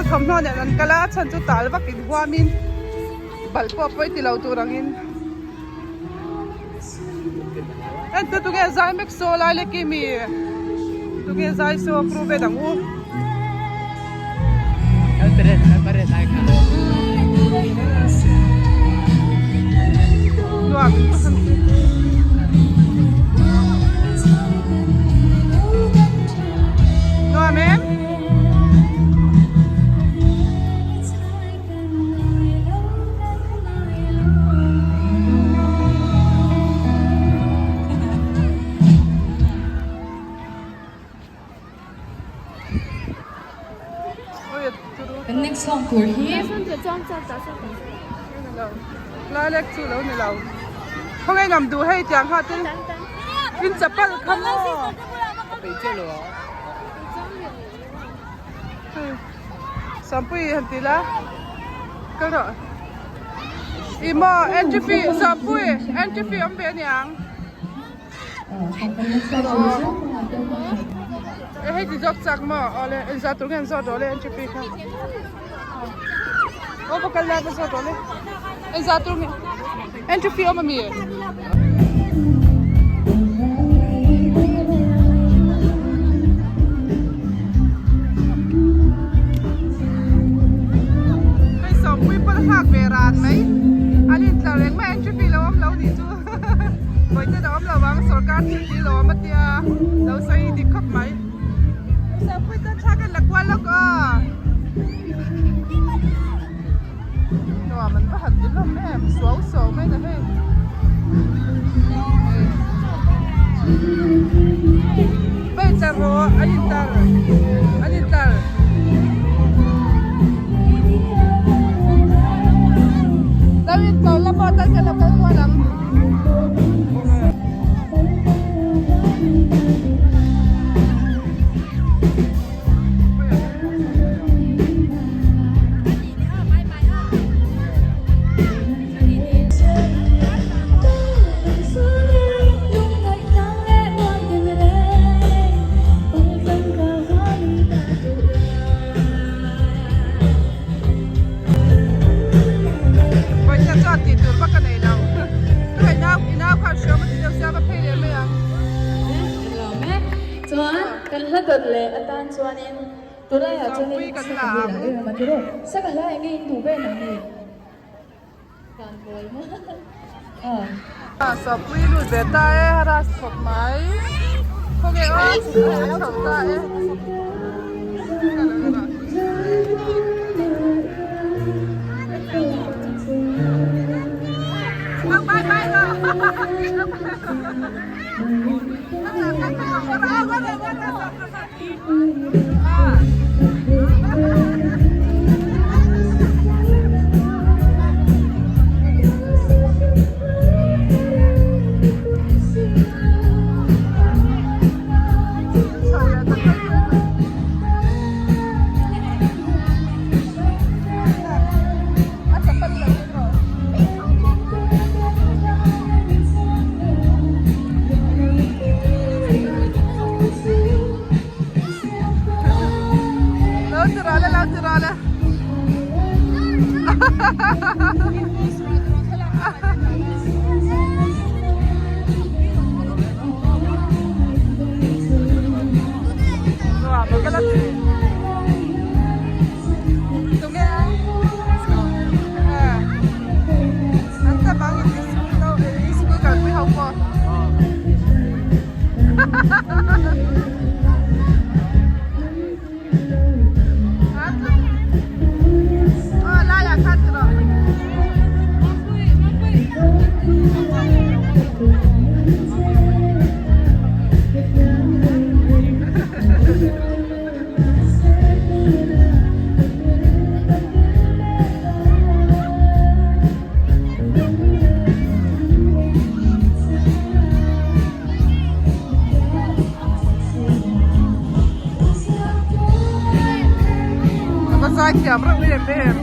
thawmhnaw nen an kal a a chhan chu tal vak inhuam in balh pawh pawi ti lo tur angin en te tunge zai mek saw lai lek i mi tunge zai saw kru ve dang u. Nuam Nuam em? Kan next song tur hi Lai lek chu lo ni lo. Khawnge ngam duh hei tiang kha te in chapal kha maw. Sampui han ti la kal rawh. I maw entry fee Sampui entry fee awm ve aniang. E hei ti zawk chak maw awle engzah tur nge an zawt rawh le entry fee kha aw va kal lai va zawt rawh le engzah tur nge entry fee awm ami hei sawmpui pawn a nghak ve ran mai an intlar reng mai entry fee lo awm lo nih chu. Vawite a awm lo ang sorkar thil tih lo awm a tia lo sawi dik khawp mai. Sapui tan thla kan la kual lawk aw. Nuam an va han ti hlawm em suau suau mai na hei. Vai tlar rawh an intlar an intlar. Lo intlar la maw tan kan lo kal kual ang. Vawiin chuan tih tur vak a nei lo. Ka hei nau i nau khan hriam a ti deuh sia va phei leh mai ang. Chuan kan hla dawt leh atan chuanin tunlaiah chuanin saka hi a em a tiraw? Saka hla enge in duh ber nang ni? Sapui lut ve ta e a ras khawp mai khawnge aw a chho ta e Lo ti rawh le, lo ti rawh le. Nuam a va la ti. Tunge a? An tam ang in school ho school kalpui ho pawh. Ka zaithiam reuh em em.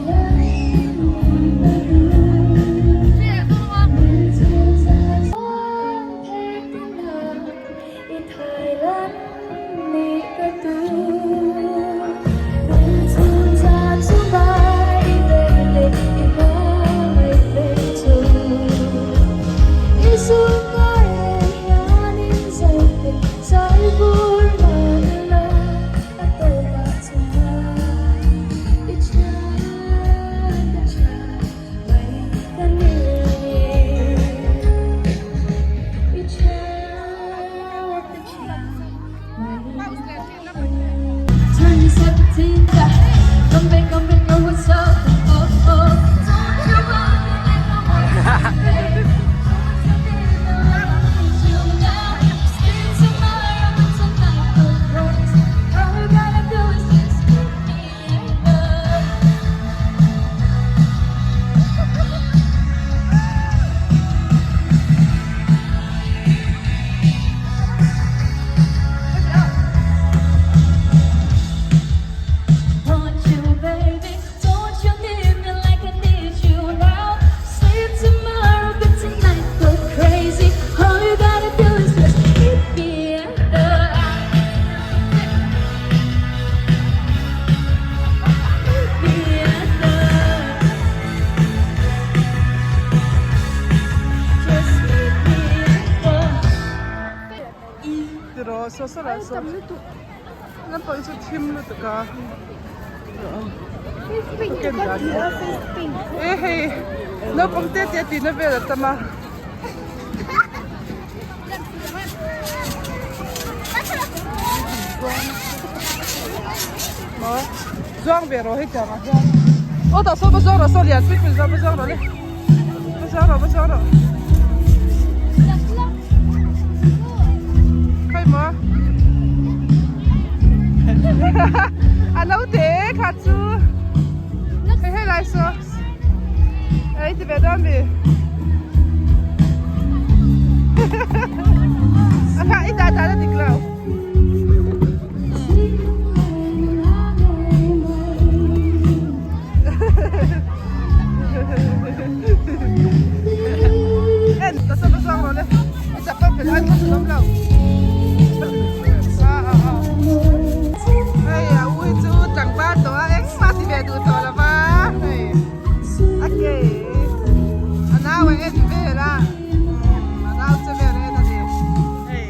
Aw saw saw lah saw. Lampang hi chu thim lutuk a. E hei naupang te te tihna vel a tam a. Maw zuang ve rawh hei tiang ah hian. Aw tah sawn va zuang rawh saw lian pui pui va zuang rawh le. Va zuang rawh va zuang rawh. Khai maw. A lo te kha chu. Hei hei lai saw. Ei ti ve dawn mi. A kha i dah dan a dik lo. En ta sa zuang rawh le. I chapal fel ai kha chu awm lo. Hei a u hi chu tlangval tawh a engmah ti ve duh tawh lo va hei a ke a nau a en vel a a nau che vel a en a ni hei.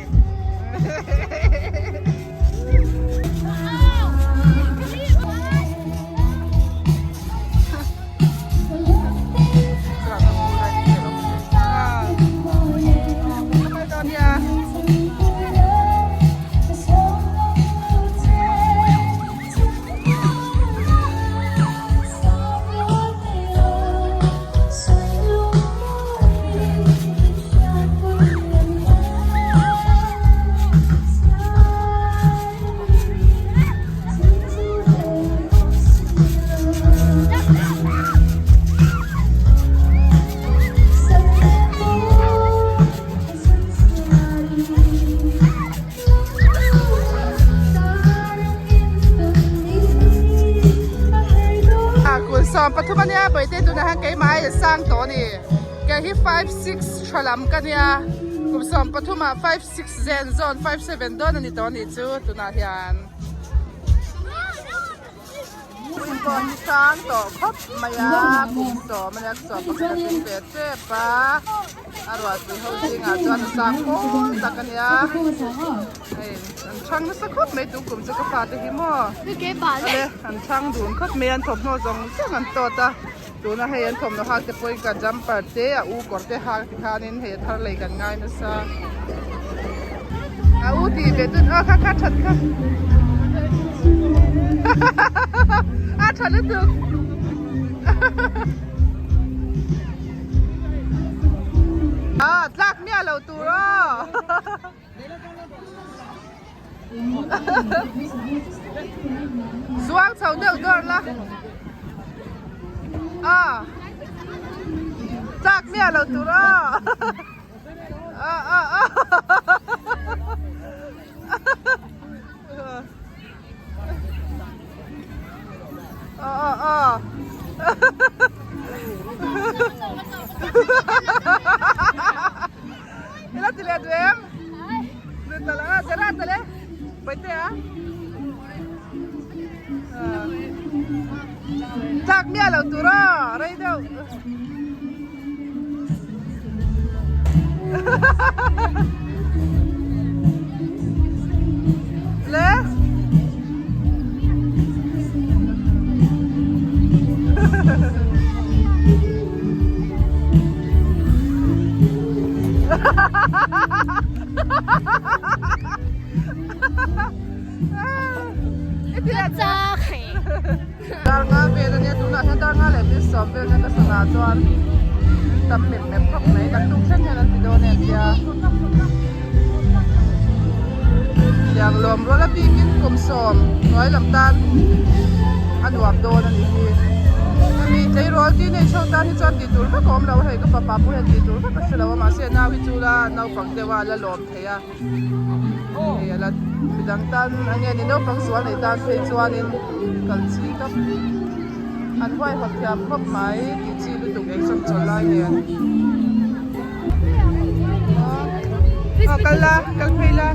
Kul 13 a nia bawihte tunah hian keimah a sang tawh a ni kei hi 5'6 tha lam ka nia kum 13 ah 5'6 zen zawn 5'7 dawn a ni tawh a nih chu tunah hian. Kum pawh hi sang tawh khawp mai a kum 10 a nia 11 a tling ve tep a a ruahpui ho zingah chuan a sang pawl tak a nia hei an chhang nasa khawp mai tu kum chu ka fate hi maw ale an chhang dun khawp mai an thawmhnaw zawng zawng an tawt a tuna hei an thawmhnaw hak te pawhin ka jumper te a u kawr te hak tikhanin hei a thar lei kan ngai nasa a u tih ve chu a kha kha that kha a tha lutuk. A tlak miah lo tur aw. Zuang chho deuh dawr la. A tlak miah lo tur aw. A a a. Ờ ờ ờ. Ila ti leh duh em? Duh ta lo a, zara ta le. Bawihte a. Tlak miah lo tur aw, rei deuh. Le. Dar nga vel ania tunah hian dar nga leh mil sawm vel hian ka sana chuan tam mep mep khawp mai kan tuk thleng hian an ti dawn em tia tiang lawm rual a bikin kum sawm hnuai lam tan a nuam dawn a nih hi hemi tleirawl tih nei chho tan hi chuan tih tur vek a awm lo a hei ka fapa pawh hian tih tur vek a hre lo a mahse nau hi chu la naupang deuh a la lawm thei a. Hei a la midang tan enge ni naupang zual nei tan phei chuanin kal chi ka an huaihawt thiam khawp mai tih chi lutuk exam chawlh lai nen aw kal la kal phei la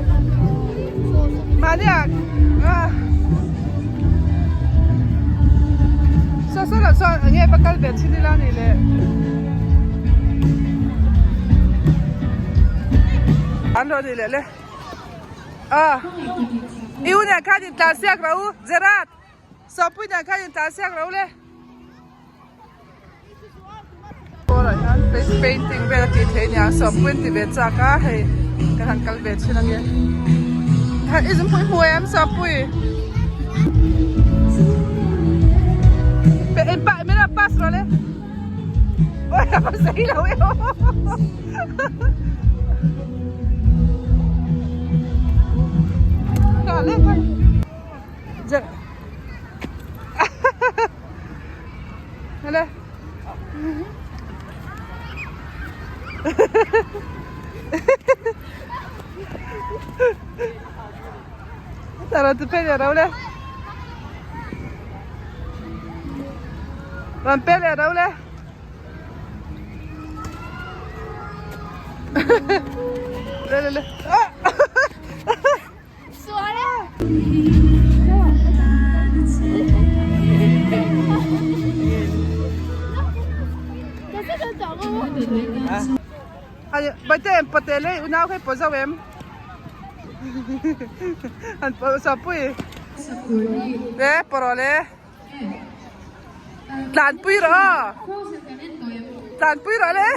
mahni ah ah saw saw lah chuan enge va kal ve chin ila ni le. An rawn ni leh le. Ah i u nen khan in tlan siak ro u Gerard Sawmpui nen khan in tlan siak ro le. Pawl ah hian face painting vel a tih theih ania Sawmpui an ti ve chak a hei kan han kal ve thin ange i zungpui hmu em Sawmpui min rawn pass rawh le. Ôi a sei lo e Cả lên thôi. Dạ. Lên đây. Tara tu pe leh ro le. Rawn pe leh ro le. Le le le. Sual e. Baite em pate le unau kha i pawh zauh em. An pawh sawpui le pawh rawh le tlanpui rawh aw tlanpui rawh le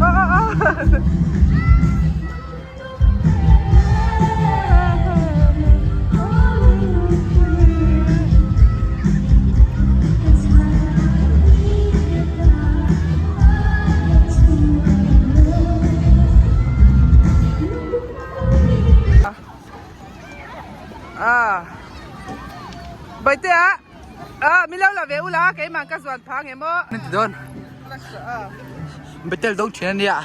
Aw aw aw. Baite a ah mi lo la ve ula keimah ka zuan phang em aw. Ti dawn. Betel dawng thin ania.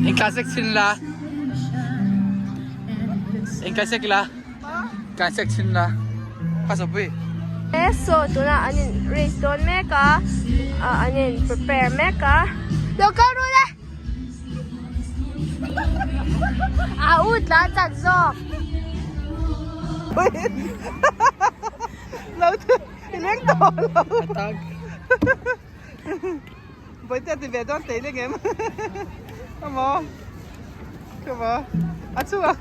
In classic chin la. In classic la. Classic chin la. Pasapui. So tunah an in race dawn mek a an in prepare mek a. Lo kal ru le. A u tlan chak zawk. Lo i leng tawh lo. Bawihte a ti ve dawn tei leng em. Amaw. Kama. A chungah.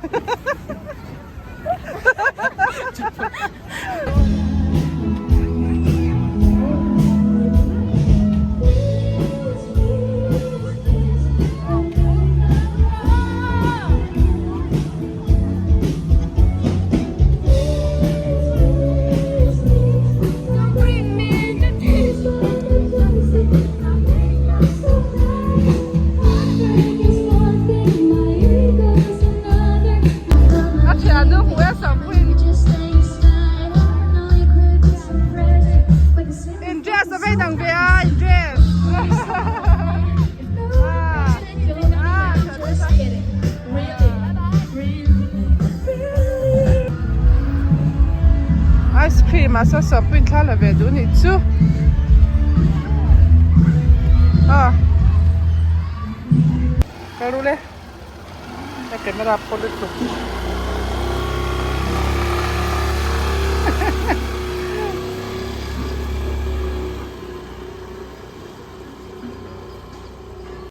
A thian nu hmuh e sampuiin in dress a vei dang ve a in dress Ice cream ah sawn sawmpuiin thla la ve duh anih chu ah ka ru le ka camera pawh lutuk.